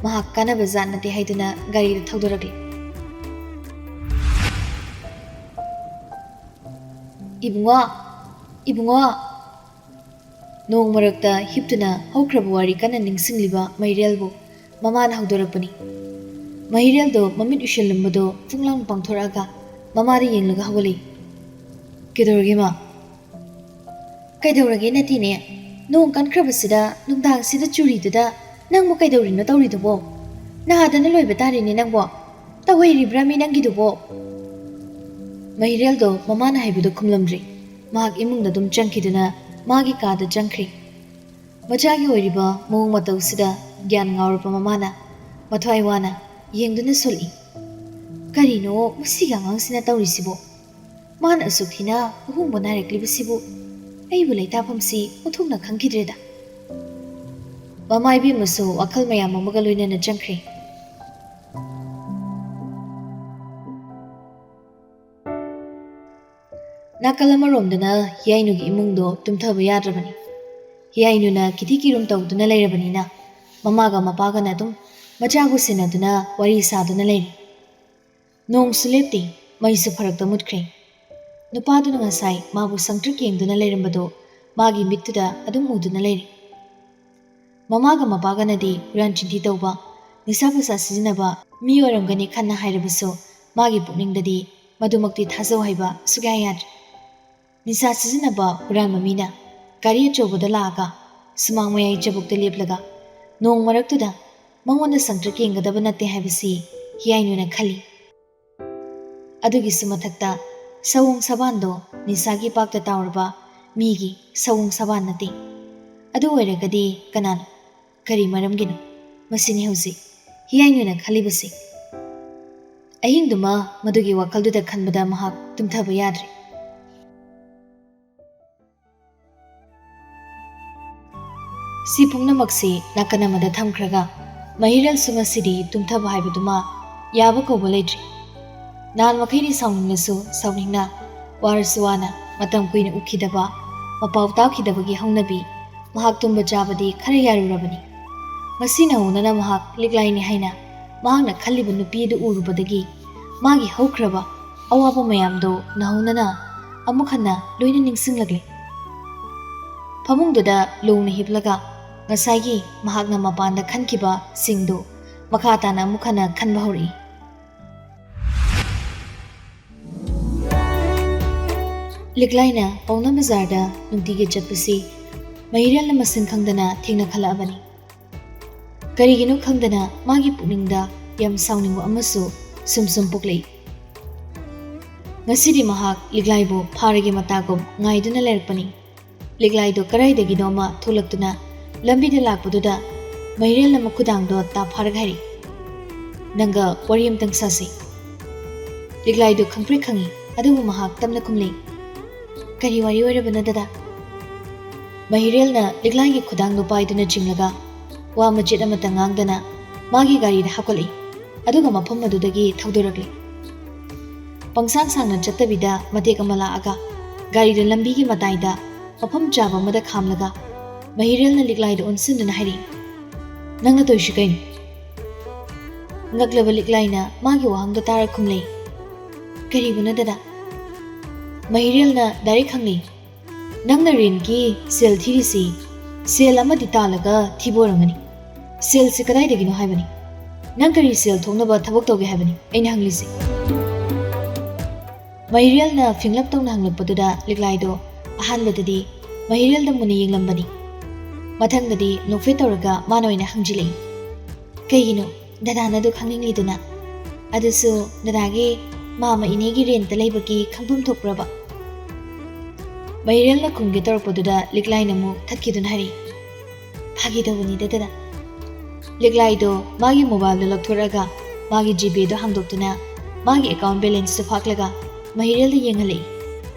ꯃꯍꯥꯛ ꯀꯥꯟꯅꯕ ꯖꯥꯠ ꯅꯠꯇꯦ ꯍꯥꯏꯗꯨꯅ ꯒꯥꯔꯤꯗ ꯊꯧꯗꯣꯔꯛꯂꯤ꯫ "ꯏꯕꯨꯡꯉꯣ, ꯏꯕꯨꯡꯉꯣ!" ꯅꯣꯡ ꯃꯔꯛꯇ ꯍꯤꯞꯇꯨꯅ ꯍꯧꯈ꯭ꯔꯕ ꯋꯥꯔꯤ ꯀꯟꯅ ꯅꯤꯡꯁꯤꯡꯂꯤꯕ ꯃꯍꯤꯔꯦꯜꯕꯨ ꯃꯃꯥꯅ ꯍꯧꯗꯣꯔꯛꯄꯅꯤ꯫ ꯃꯍꯤꯔꯦꯜꯗꯣ ꯃꯃꯤꯠ ꯎꯏꯁꯤꯜꯂꯝꯕꯗꯣ ꯐꯨꯡꯂꯥꯡ ꯄꯥꯡꯊꯣꯔꯛꯑꯒ ꯃꯃꯥꯗ ꯌꯦꯡꯂꯒ ꯍꯧꯒꯠꯂꯤ꯫ "ꯀꯩꯗꯧꯔꯒꯦ, ꯃꯥ?" "ꯀꯩꯗꯧꯔꯒꯦ ꯅꯠꯇꯦꯅꯦ, ꯅꯣꯡ ꯀꯟꯈ꯭ꯔꯕꯁꯤꯗ ꯅꯨꯡꯗꯥꯡꯁꯤꯗ ꯆꯨꯔꯤꯗꯨꯗ ꯅꯪꯕꯨ ꯀꯩꯗꯧꯔꯤꯅꯣ ꯇꯧꯔꯤꯗꯨꯕꯣ? ꯅꯥꯗꯅ ꯂꯣꯏꯕ ꯇꯥꯔꯦꯅꯦ ꯅꯪꯕꯣ꯫ ꯇꯧꯍꯩꯔꯤꯕ꯭ꯔꯥꯃꯤ ꯅꯪꯒꯤꯗꯨꯕꯣ?" ꯃꯍꯤꯔꯦꯜꯗꯣ ꯃꯃꯥꯅ ꯍꯥꯏꯕꯗꯣ ꯈꯨꯝꯂꯝꯗ꯭ꯔꯦ꯫ ꯃꯍꯥꯛ ꯏꯃꯨꯡꯗ ꯑꯗꯨꯝ ꯆꯪꯈꯤꯗꯨꯅ ꯃꯥꯒꯤ ꯀꯥꯗ ꯆꯪꯈ꯭ꯔꯦ꯫ ꯃꯆꯥꯒꯤ ꯑꯣꯏꯔꯤꯕ ꯃꯑꯣꯡ ꯃꯇꯧꯁꯤꯗ ꯒ꯭ꯌꯥꯟ ꯉꯥꯎꯔꯕ ꯃꯃꯥꯅ ꯃꯊ꯭ꯋꯥꯏ ꯋꯥꯅ ꯌꯦꯡꯗꯨꯅ ꯁꯣꯜꯂꯤ꯫ "ꯀꯔꯤꯅꯣ ꯃꯁꯤꯒꯤ ꯑꯉꯥꯡꯁꯤꯅ ꯇꯧꯔꯤꯁꯤꯕꯣ? ꯃꯥꯅ ꯑꯁꯨꯛ ꯊꯤꯅ ꯑꯍꯣꯡꯕ ꯅꯥꯏꯔꯛꯂꯤꯕꯁꯤꯕꯨ ꯑꯩꯕꯨ ꯂꯩꯇꯥꯐꯝꯁꯤ ꯑꯣꯟꯊꯣꯛꯅ ꯈꯪꯈꯤꯗ꯭ꯔꯦꯗ꯫" ꯃꯃꯥ ꯏꯕꯦꯝꯃꯁꯨ ꯋꯥꯈꯜ ꯃꯌꯥꯝ ꯑꯃꯒ ꯂꯣꯏꯅꯅ ꯆꯪꯈ꯭ꯔꯦ꯫ ꯅꯥꯀꯜ ꯑꯃꯔꯣꯝꯗꯅ ꯍꯤꯌꯥꯏꯅꯨꯒꯤ ꯏꯃꯨꯡꯗꯣ ꯇꯨꯝꯊꯕ ꯌꯥꯗ꯭ꯔꯕꯅꯤ꯫ ꯍꯤꯌꯥꯏꯅꯨꯅ ꯀꯤꯊꯤ ꯀꯤꯔꯨꯝ ꯇꯧꯗꯨꯅ ꯂꯩꯔꯕꯅꯤꯅ ꯃꯃꯥꯒ ꯃꯄꯥꯒꯅ ꯑꯗꯨꯝ ꯃꯆꯥꯕꯨ ꯁꯦꯟꯅꯗꯨꯅ ꯋꯥꯔꯤ ꯁꯥꯗꯨꯅ ꯂꯩꯔꯤ꯫ ꯅꯣꯡꯁꯨ ꯂꯦꯞꯇꯦ, ꯃꯩꯁꯨ ꯐꯔꯛꯇ ꯃꯨꯠꯈ꯭ꯔꯦ꯫ ꯅꯨꯄꯥꯗꯨꯅ ꯉꯁꯥꯏ ꯃꯥꯕꯨ ꯁꯪꯇ꯭ꯔꯤꯛ ꯌꯦꯡꯗꯨꯅ ꯂꯩꯔꯝꯕꯗꯣ ꯃꯥꯒꯤ ꯃꯤꯠꯇꯨꯗ ꯑꯗꯨꯝ ꯎꯗꯨꯅ ꯂꯩꯔꯤ꯫ ꯃꯃꯥꯒ ꯃꯄꯥꯒꯅꯗꯤ ꯍꯨꯔꯥꯟ ꯆꯤꯟꯊꯤ ꯇꯧꯕ, ꯅꯤꯁꯥ ꯄꯨꯁꯥ ꯁꯤꯖꯤꯟꯅꯕ ꯃꯤ ꯑꯣꯏꯔꯝꯒꯅꯤ ꯈꯟꯅ ꯍꯥꯏꯔꯕꯁꯨ ꯃꯥꯒꯤ ꯄꯨꯛꯅꯤꯡꯗꯗꯤ ꯃꯗꯨꯃꯛꯇꯤ ꯊꯥꯖꯧ ꯍꯥꯏꯕ ꯁꯨꯛꯌꯥ ꯌꯥꯗ꯭ꯔꯦ꯫ ꯅꯤꯁꯥ ꯁꯤꯖꯤꯟꯅꯕ ꯍꯨꯔꯥꯟꯕ ꯃꯤꯅ ꯒꯥꯔꯤ ꯑꯆꯧꯕꯗ ꯂꯥꯛꯑꯒ ꯁꯨꯃꯥꯡ ꯃꯌꯥꯏ ꯆꯕꯨꯛꯇ ꯂꯦꯞꯂꯒ ꯅꯣꯡ ꯃꯔꯛꯇꯨꯗ ꯃꯉꯣꯟꯗ ꯁꯪꯇ꯭ꯔꯤꯛ ꯌꯦꯡꯒꯗꯕ ꯅꯠꯇꯦ ꯍꯥꯏꯕꯁꯤ ꯍꯤꯌꯥꯏꯅꯨꯅ ꯈꯜꯂꯤ꯫ ꯑꯗꯨꯒꯤꯁꯨ ꯃꯊꯛꯇ ꯁꯑꯣꯡ ꯁꯥꯕꯥꯟꯗꯣ ꯅꯤꯁꯥꯒꯤ ꯄꯥꯛꯇ ꯇꯥꯎꯔꯕ ꯃꯤꯒꯤ ꯁꯑꯣꯡ ꯁꯥꯕꯥꯟ ꯅꯠꯇꯦ꯫ ꯑꯗꯨ ꯑꯣꯏꯔꯒꯗꯤ ꯀꯅꯥꯅꯣ? ꯀꯔꯤ ꯃꯔꯝꯒꯤꯅꯣ? ꯃꯁꯤꯅꯤ ꯍꯧꯖꯤꯛ ꯍꯤꯌꯥꯏꯅꯨꯅ ꯈꯜꯂꯤꯕꯁꯤ꯫ ꯑꯍꯤꯡꯗꯨꯃ ꯃꯗꯨꯒꯤ ꯋꯥꯈꯜꯗꯨꯗ ꯈꯟꯕꯗ ꯃꯍꯥꯛ ꯇꯨꯝꯊꯕ ꯌꯥꯗ꯭ꯔꯦ꯫ ꯁꯤ ꯄꯨꯝꯅꯃꯛꯁꯤ ꯅꯥꯀꯟ ꯑꯃꯗ ꯊꯝꯈ꯭ꯔꯒ ꯃꯍꯤꯔꯦꯜꯁꯨ ꯉꯁꯤꯗꯤ ꯇꯨꯝꯊꯕ ꯍꯥꯏꯕꯗꯨꯃ ꯌꯥꯕ ꯀꯧꯕ ꯂꯩꯇ꯭ꯔꯦ꯫ ꯅꯍꯥꯟ ꯃꯈꯩꯗꯤ ꯁꯥꯎꯅꯤꯡꯂꯁꯨ ꯁꯥꯎꯅꯤꯡꯅ, ꯋꯥꯔꯁꯨ ꯋꯥꯅ, ꯃꯇꯝ ꯀꯨꯏꯅ ꯎꯈꯤꯗꯕ, ꯃꯄꯥꯎ ꯇꯥꯈꯤꯗꯕꯒꯤ ꯍꯧꯅꯕꯤ, ꯃꯍꯥꯛ ꯇꯨꯝꯕ ꯆꯥꯕꯗꯤ ꯈꯔ ꯌꯥꯔꯨꯔꯕꯅꯤ꯫ ꯉꯁꯤ ꯅꯧꯍꯧꯅꯅ ꯃꯍꯥꯛ ꯂꯤꯛꯂꯥꯏꯅꯤ ꯍꯥꯏꯅ ꯃꯍꯥꯛꯅ ꯈꯜꯂꯤꯕ ꯅꯨꯄꯤ ꯑꯗꯨ ꯎꯔꯨꯕꯗꯒꯤ ꯃꯥꯒꯤ ꯍꯧꯈ꯭ꯔꯕ ꯑꯋꯥꯕ ꯃꯌꯥꯝꯗꯣ ꯅꯧꯍꯧꯅꯅ ꯑꯃꯨꯛ ꯍꯟꯅ ꯂꯣꯏꯅ ꯅꯤꯡꯁꯤꯡꯂꯛꯂꯦ꯫ ꯐꯃꯨꯡꯗꯨꯗ ꯂꯣꯡꯅ ꯍꯤꯞꯂꯒ ꯉꯁꯥꯏꯒꯤ ꯃꯍꯥꯛꯅ ꯃꯄꯥꯟꯗ ꯈꯟꯈꯤꯕꯁꯤꯡꯗꯨ ꯃꯈꯥ ꯇꯥꯅ ꯑꯃꯨꯛ ꯍꯟꯅ ꯈꯟꯕ ꯍꯧꯔꯛꯏ꯫ ꯂꯤꯛꯂꯥꯏꯅ ꯄꯥꯎꯅꯥ ꯕꯖꯥꯔꯗ ꯅꯨꯡꯇꯤꯒꯤ ꯆꯠꯄꯁꯤ ꯃꯍꯤꯔꯦꯜꯅ ꯃꯁꯤꯡ ꯈꯪꯗꯅ ꯊꯦꯡꯅꯈꯠꯂꯛꯑꯕꯅꯤ꯫ ꯀꯔꯤꯒꯤꯅꯣ ꯈꯪꯗꯅ ꯃꯥꯒꯤ ꯄꯨꯛꯅꯤꯡꯗ ꯌꯥꯝ ꯁꯥꯎꯅꯤꯡꯕ ꯑꯃꯁꯨ ꯁꯨꯝ ꯁꯨꯝ ꯄꯣꯛꯂꯛꯏ꯫ ꯉꯁꯤꯗꯤ ꯃꯍꯥꯛ ꯂꯤꯛꯂꯥꯏꯕꯨ ꯐꯥꯔꯒꯦ ꯃꯇꯥꯒꯨꯝ ꯉꯥꯏꯗꯨꯅ ꯂꯩꯔꯛꯄꯅꯤ꯫ ꯂꯤꯛꯂꯥꯏꯗꯣ ꯀꯗꯥꯏꯗꯒꯤꯅꯣꯃ ꯊꯣꯛꯂꯛꯇꯨꯅ ꯂꯝꯕꯤꯗ ꯂꯥꯛꯄꯗꯨꯗ ꯃꯍꯤꯔꯦꯜꯅ ꯃꯈꯨꯗꯥꯡꯗꯣ ꯇꯥ ꯐꯥꯔꯒ ꯍꯥꯏꯔꯤ, "ꯅꯪꯒ ꯋꯥꯔꯤ ꯑꯃꯇꯪ ꯁꯥꯁꯤ꯫" ꯂꯤꯛꯂꯥꯏꯗꯣ ꯈꯪꯄ꯭ꯔꯦꯛ ꯈꯪꯉꯤ, ꯑꯗꯨꯕꯨ ꯃꯍꯥꯛ ꯇꯞꯅ ꯈꯨꯝꯂꯤ, "ꯀꯔꯤ ꯋꯥꯔꯤ ꯑꯣꯏꯔꯕꯅꯣ ꯗꯗꯥ?" ꯃꯍꯤꯔꯦꯜꯅ ꯂꯤꯛꯂꯥꯏꯒꯤ ꯈꯨꯗꯥꯡꯗꯣ ꯄꯥꯏꯗꯨꯅ ꯆꯤꯡꯂꯒ ꯋꯥ ꯃꯆꯦꯠ ꯑꯃꯠꯇ ꯉꯥꯡꯗꯅ ꯃꯥꯒꯤ ꯒꯥꯔꯤꯗ ꯍꯥꯞꯀꯠꯂꯛꯏ꯫ ꯑꯗꯨꯒ ꯃꯐꯝ ꯑꯗꯨꯗꯒꯤ ꯊꯧꯗꯣꯔꯛꯂꯤ꯫ ꯄꯪꯁꯥꯡ ꯁꯥꯡꯅ ꯆꯠꯇꯕꯤꯗ ꯃꯇꯦꯛ ꯑꯃ ꯂꯥꯛꯑꯒ ꯒꯥꯔꯤꯗꯣ ꯂꯝꯕꯤꯒꯤ ꯃꯇꯥꯏꯗ ꯃꯐꯝ ꯆꯥꯕ ꯑꯃꯗ ꯈꯥꯝꯂꯒ ꯃꯍꯤꯔꯦꯜꯅ ꯂꯤꯛꯂꯥꯏꯗ ꯑꯣꯟꯁꯤꯟꯗꯨꯅ ꯍꯥꯏꯔꯛꯏ, "ꯅꯪꯅ ꯇꯧꯔꯤꯁꯤ ꯀꯩꯅꯣ?" ꯉꯛꯂꯕ ꯂꯤꯛꯂꯥꯏꯅ ꯃꯥꯒꯤ ꯋꯥꯍꯪꯗꯣ ꯇꯥꯔ ꯈꯨꯝꯂꯛꯏ, "ꯀꯔꯤꯕꯨꯅꯣ ꯗꯗꯥ?" ꯃꯍꯤꯔꯦꯜꯅ ꯗꯥꯏꯔꯦꯛ ꯍꯪꯂꯛꯏ, "ꯅꯪꯅ ꯔꯦꯟꯠꯀꯤ ꯁꯦꯜ ꯊꯤꯔꯤꯁꯤ ꯁꯦꯜ ꯑꯃꯗꯤ ꯇꯥꯜꯂꯒ ꯊꯤꯕ ꯑꯣꯏꯔꯝꯒꯅꯤ꯫ ꯁꯦꯜꯁꯤ ꯀꯗꯥꯏꯗꯒꯤꯅꯣ ꯍꯥꯏꯕꯅꯤ? ꯅꯪ ꯀꯔꯤ ꯁꯦꯜ ꯊꯣꯛꯅꯕ ꯊꯕꯛ ꯇꯧꯒꯦ ꯍꯥꯏꯕꯅꯤ ꯑꯩꯅ ꯍꯪꯂꯤꯁꯤ?" ꯃꯍꯤꯔꯦꯜꯅ ꯐꯤꯡꯂꯞ ꯇꯧꯅ ꯍꯪꯂꯛꯄꯗꯨꯗ ꯂꯤꯛꯂꯥꯏꯗꯣ ꯑꯍꯥꯟꯕꯗꯗꯤ ꯃꯍꯤꯔꯦꯜꯗ ꯃꯨꯟꯅ ꯌꯦꯡꯂꯝꯕꯅꯤ꯫ ꯃꯊꯪꯗꯗꯤ ꯅꯣꯛꯐꯦꯠ ꯇꯧꯔꯒ ꯃꯥꯅ ꯑꯣꯏꯅ ꯍꯪꯖꯤꯜꯂꯛꯏ, "ꯀꯩꯒꯤꯅꯣ ꯗꯗꯥꯅ ꯑꯗꯨ ꯈꯪꯅꯤꯡꯂꯤꯗꯨꯅ? ꯑꯗꯨꯁꯨ ꯗꯗꯥꯒꯤ ꯃꯥꯃ ꯏꯅꯦꯒꯤ ꯔꯦꯟꯠꯇ ꯂꯩꯕꯒꯤ ꯈꯪꯐꯝ ꯊꯣꯛꯄ꯭ꯔꯕ?" ꯃꯍꯤꯔꯦꯜꯅ ꯈꯨꯝꯒꯦ ꯇꯧꯔꯛꯄꯗꯨꯗ ꯂꯤꯛꯂꯥꯏꯅ ꯑꯃꯨꯛ ꯊꯠꯈꯤꯗꯨꯅ ꯍꯥꯏꯔꯛꯏ, "ꯐꯥꯒꯤ ꯇꯧꯕꯅꯤꯗ ꯗꯗꯥ꯫" ꯂꯤꯛꯂꯥꯏꯗꯣ ꯃꯥꯒꯤ ꯃꯣꯕꯥꯏꯜꯗ ꯂꯧꯊꯣꯔꯛꯑꯒ ꯃꯥꯒꯤ ꯖꯤꯄꯦꯗꯣ ꯍꯥꯡꯗꯣꯛꯇꯨꯅ ꯃꯥꯒꯤ ꯑꯦꯀꯥꯎꯟ ꯕꯦꯂꯦꯟꯁꯇꯣ ꯐꯥꯛꯂꯒ ꯃꯍꯤꯔꯦꯜꯗ ꯌꯦꯡꯍꯜꯂꯛꯏ꯫